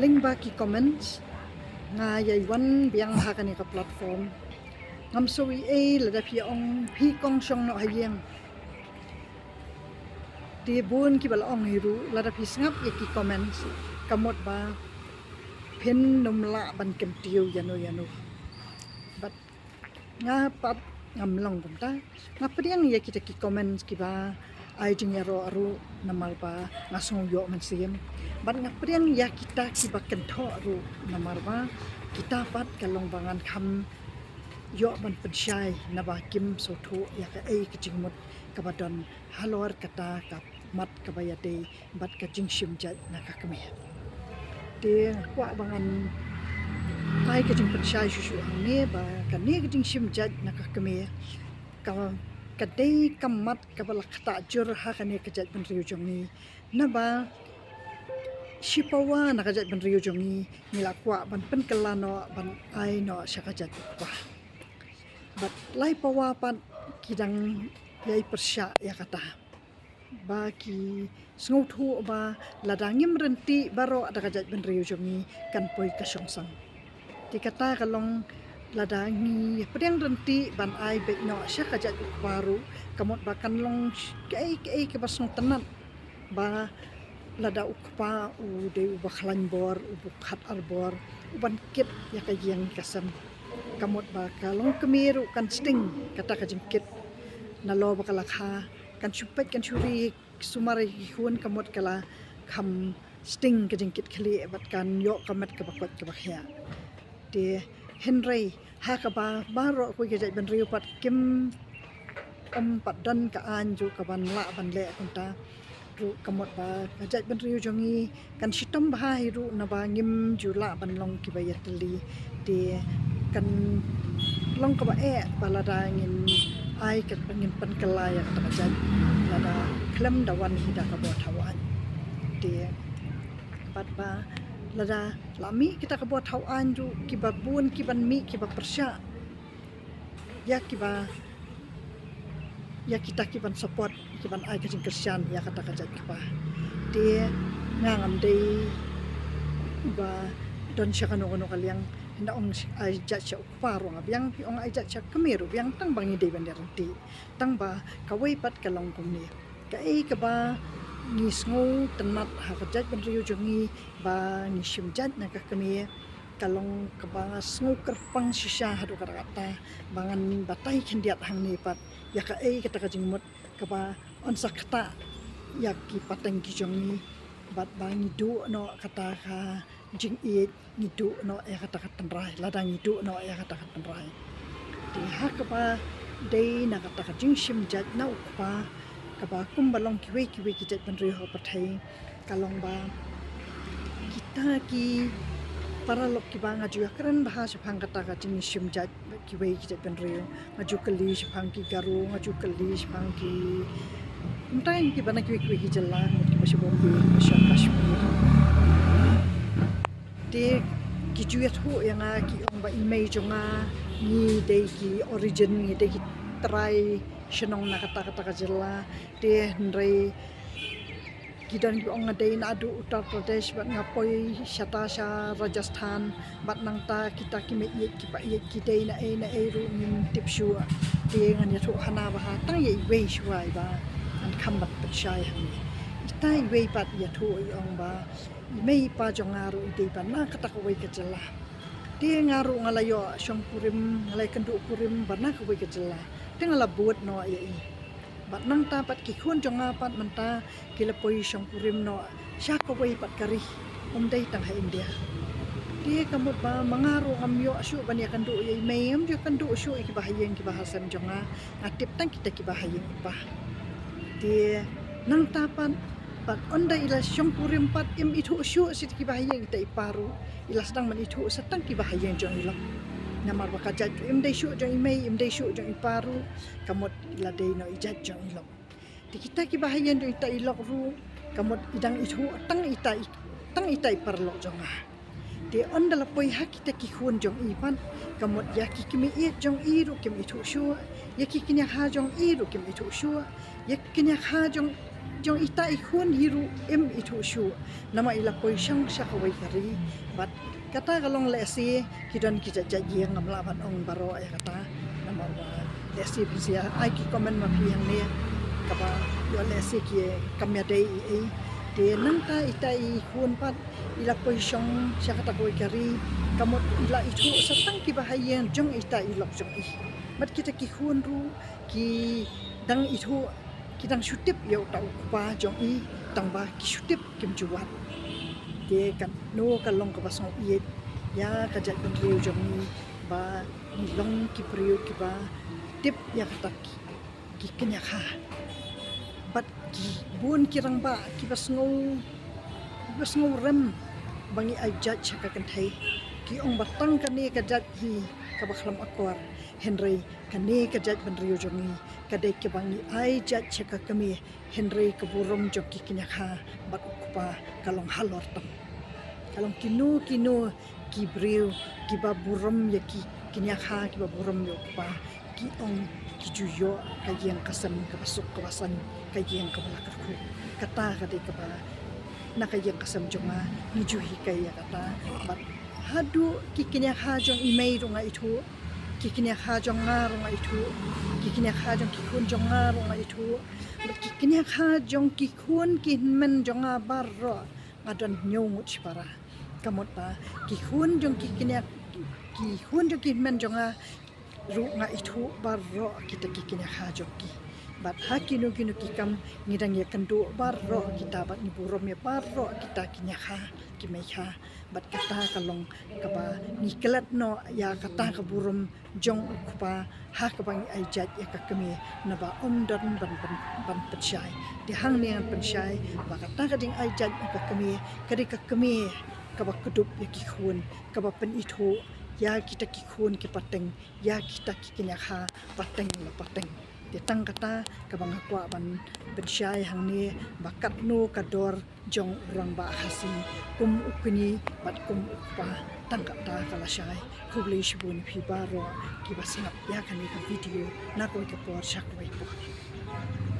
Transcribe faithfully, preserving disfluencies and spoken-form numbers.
Lyngba ki comments nga ïai wan biang ha kane ka platform. Ngam sngew ei ei lada phi ong phi kongsan noh ha ïing. Te bun kiba la ong hi ruh lada phi sngap ïa ki comments ka mut ba phin nym lah ban kyntiew ïano ïano. Bad nga pat ngam long kumta. Nga pdiang ïa kita ki comments kiba ai jingïaroh ruh namar ba nga sngew ïoh mynsiem. Bad nga pdiang ïa kita kiba kynthoh ruh namar ba kita pat ka long ba ngan kham ïoh ban pynshai naba kim sngewthuh ïa kaei ka jingmut kaba don halor kata ka mat kaba ïadei bad ka jingshim jait na ka kmie. Te nga kwah ba ngan ai ka jingpynshai shuh shuh hangne ba kane ka jingshim jait na ka kmie ka, ka dei ka mat kaba la ktah jur ha kane ka jaitbynriew jong ngi. Naba shi pawa na ka jaitbynriew jong ngi ngi la kwah ban pynkylla noh ban ai noh sha ka jait u kpa. Bad lai pawa pat ki dang ïai pyrshah ïa kata. Ba ki sngewthuh ba lada ngim ryntih baroh da ka jaitbynriew jong ngi kan poi ka shongsang. Te kata ka long lada ngi pdiang ryntih ban ai beit noh sha ka jait u kpa ruh ka mut ba kan long sh-, kaei kaei kaba sngewtynnat ba lada u kpa u dei uba khlaiñ bor, uba khat ar bor, uban kit ïa ka ïing ka sem. Ka mut ba ka longkmie ruh kan sting kata ka jingkit. Nalor ba ka la kha kan shu peit kan shu ri sumar ïa ki khun ka mut ka la kham sting ka jingkit khlieh bad kan ïoh ka met kaba koit kaba khiah. Te hynrei ha kaba baroh kawei ka jaitbynriew pat kim, ym pat don ka aiñ ruh kaban lah ban leh kumta. Ruh ka mut ba ka jaitbynriew jong ngi kan shitom bha hi ruh naba ngim ju lah ban long kiba ïatylli. Te kan long kaba eh ba lada ngin ai ka, ngin pynkylla ïa kata ka jait lada khlem da wan hi da ka bor thaw aiñ. Te bad ba lada la mih kita ka bor thaw aiñ ruh kiba bun kiban mih kiba pyrshah ïa kiba, ïa kita kiban support, kiban ai ka jingkyrshan ïa kata ka jait kpa. Te nga ngam dei ba don sha kano kano ka liang, hynda ong ai jait sha u kpa ruh nga biang, phi ong ai jait sha kmie ruh biang, tang ba ngi dei ban ïaryntih. Tang ba kawei pat ka long kumne. Kaei kaba ngi sngewtynnat ha ka jaitbynriew jong ngi ba ngi shim jait na ka kmie ka long kaba sngew kyrpang shisha haduh katta katta ba ngan batai khyndiat hangne pat ïa kaei kata ka jingmut kaba yn sa ktah ïa ki pateng ki jong ngi bad ba ngi duh noh kata ka jingïeit, ngi duh noh ïa kata ka tynrai, lada ngi duh noh ïa kata ka tynrai. Te ha kaba dei na kata ka jingshim jait na u kpa kaba kumba long kiwei kiwei ki jaitbynriew ha ka pyrthei ka long ba kita ki paralok kiba nga ju ïakren bha shaphang kata ka jingshim jait kiwei ki jaitbynriew. Nga ju kylli shaphang ki Garo, nga ju kylli shaphang ki, kumta kiba na kiwei kiwei ki jylla, mut kiba sha Bombay, kiba sha Kashmir. Te ki ju ïathuh ïa nga, ki ong ba i mei jong nga ngi dei ki origin, ngi dei ki trai shnong na kata kata ka jylla. Te hynrei ki don kiba ong nga dei naduh Uttar Pradesh bad nga poi shata sha Rajasthan, bad nangta kita ki mei ïeit ki pa ïeit ki dei naei naei ruh ngim tip shuh. Te ngan ïathuh hana ba ha tang ïa iwei shuwa iba ngan kham ban pynshai hangne. Ita iwei pat ïathuh i ong ba i mei i pa jong nga ruh i dei ba na kata kawei ka jylla. Te nga ruh nga la ïoh shongkurim, nga la ïakynduh kurim ba na kawei ka jylla. Te nga la bud noh ïa i. Bad nangta pat ki khun jong nga pat mynta ki la poi shongkurim noh sha kawei pat ka ri, ym dei tang ha India. Te ka mut ba ma nga ruh ngam ïoh shuh ban ïakynduh ïa i mei, ngam ju ïakynduh shuh ïa kiba ha ïing kiba ha sem jong nga, nga tip tang kita kiba ha ïing i pa. Te nangta pat, pat ynda i la shongkurim pat im ithuh shuh sha kiba ha ïing ita i pa ruh, i la sdang ban ithuh sa tang kiba ha ïing jong i lok. Namar ba ka jait ruh im dei shuh jong i mei, im dei shuh jong i pa ruh, ka mut i la dei noh i jait jong i lok. Te kita kiba ha ïing jong ita i lok ruh, ka mut i dang ithuh tang ita i, tang ita i paralok jong nga. Te ynda la poi ha kita ki khun jong i pat, ka mut ïa ki kmie ïeit jong i ruh kim ithuh shuh, ïa ki kñia kha jong i ruh kim ithuh shuh, ïa ki kñia kha jong Jong ita i khun hi ruh im ithuh shuh namar i la poi shong sha kawei ka ri. Bad kata ka long lehse ki don ki jait jait ïing, ngam lah ban ong baroh ïa kata namar ba lehse phi sa ai ki comment ma phi hangne kaba ïoh lehse ki kam ïadei ei ei. Te nangta ita i khun pat i la poi shong sha kata kawei ka ri, ka mut i la ithuh sa tang kiba ha ïing jong ita i lok jong i. Bad kita ki khun ruh ki dang ithuh, ki dang shu tip ïa uta u kpa jong i, tang ba ki shu tip kim ju wad. Te kano ka long kaba sngewieit ïa ka jaitbynriew jong ngi ba ngi long ki briew kiba tip ïa kata ki, ki kynja kha. Bad ki bun ki rangbah kiba sngew, kiba sngew rem ba ngi ai jait sha ka kynthei. Ki ong ba tang kane ka jait hi kaba khlem akor, hynrei kane ka jaitbynriew jong ngi ka dei kaba ngi ai jait sha ka kmie, hynrei ka burom jong ki kynja kha bad u kpa ka long halor tam. Ka long kino kino ki briew kiba burom ïa ki kynja kha, kiba burom ïa u kpa, ki ong ki ju ïoh ka ïing ka sem kaba suk kaba san, ka ïing kaba la kyrkhu. Kata ka dei kaba na ka ïing ka sem jong nga ngi ju hikai ïa kata. Bad haduh ki kynja kha jong i mei ruh nga ithuh, ki kynja kha jong nga ruh nga ithuh, ki kynja kha jong ki khun jong nga ruh nga ithuh, bad ki kynja kha jong ki khun ki hynmen jong nga baroh nga don hynñiew ngut shipara. Ka mut ba ki khun jong ki kynja, ki khun jong ki hynmen jong nga ruh nga ithuh baroh kita ki kynja kha jong ki. Bad ha kino kino ki kam ngi dang ïakynduh baroh kita bad ngi burom ïa baroh kita kynja kha, ki mei kha. Bad kata ka long kaba ngi klet noh ïa kata ka burom jong u kpa ha kaba ngi ai jait ïa ka kmie naba ym don ban, ban, ban pynshai. Te hangne ngan pynshai ba kata ka jingai jait ïa ka kmie ka dei ka kmie kaba kdup ïa ki khun, kaba pynithuh ïa kita ki khun ki pateng, ïa kita ki kynja kha pateng la pateng. Te tang kata kaba nga kwah ban pynshai hangne ba katno ka dor jong u rangbah Khasi kum u kñi bad kum u kpa, tang kata ka la shai. Khublei shibun ïa phi baroh kiba sngap ïa kane ka video na kawei ka por sha kawei por.